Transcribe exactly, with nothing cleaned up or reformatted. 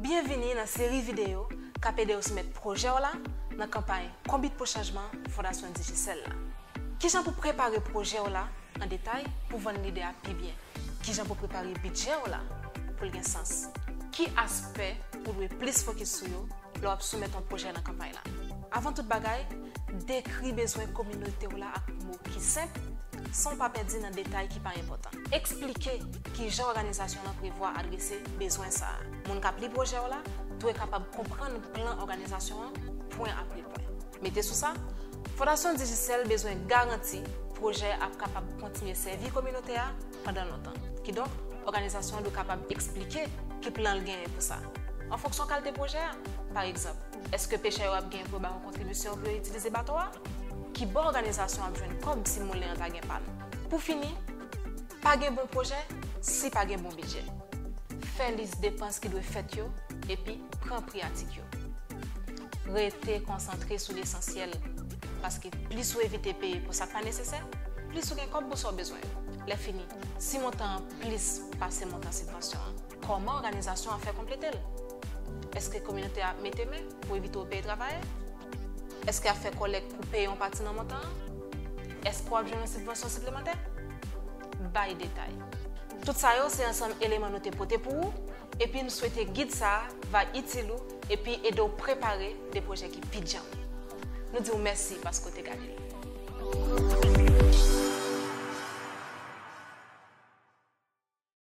Byenvini nan seri videyo k ap ede w soumèt pwojè w la nan kanpay Konbit pou Chanjman Fondasyon Digicel la. Kijan pou prepare pwojè w la an detay pou vann lide a pi byen? Kijan pou prepare bidjè w la pou l gen sans? Ki aspè ou dwe plis fokis sou yo lè w ap soumèt yon pwojè nan kanpay la? Avan tout bagay, dekri bezwen kominote w la ak mo ki senp, san w pa pèdi nan detay ki pa enpòtan. Eksplike kijan òganizasyon an prevwa adrese bezwen sa a. Moun k ap li pwojè w la dwe kapab konprann plan òganizasyon an pwen apre pwen. Mete sou sa, Fondasyon Digicel bezwen garanti pwojè ap kapab kontinye sèvi kominote a pandan lontan. Kidonk, òganizasyon an dwe kapab eksplike ki plan l genyen pou sa. An fonksyon kalite pwojè a, pa egzanp, èske pechè yo ap gen pou yo ba yon kontribisyon pou yo itilize bato a? Kibò òganizasyon ap jwenn kòb si moulen an ta gen pàn? Pou fini, pa gen bon pwojè si pa gen bon bidjè. Fè lis depans ki dwe fèt yo, epi pran pri atik yo. Rete konsantre sou lesansyèl, paske plis ou evite peye pou sa k pa nesesè, plis ou gen kòb pou sa w bezwen yo. Lèfini, si montan an plis pase montan sibvansyon an, kòman òganizasyon an fè konplete l? Èske kominote a ap mete men pou evite w peye travayè? Èske y ap fè kòlèk pou peye yon pati nan montan an? Èske w ap jwenn yon sibvansyon siplemantè? Bay detay. Tout sa yo se ansanm eleman nou te pote pou ou, epi n swete gid sa a va itil ou epi ede w prepare de pwojè ki pi djanm. Nou di w mèsi paske w te gade l.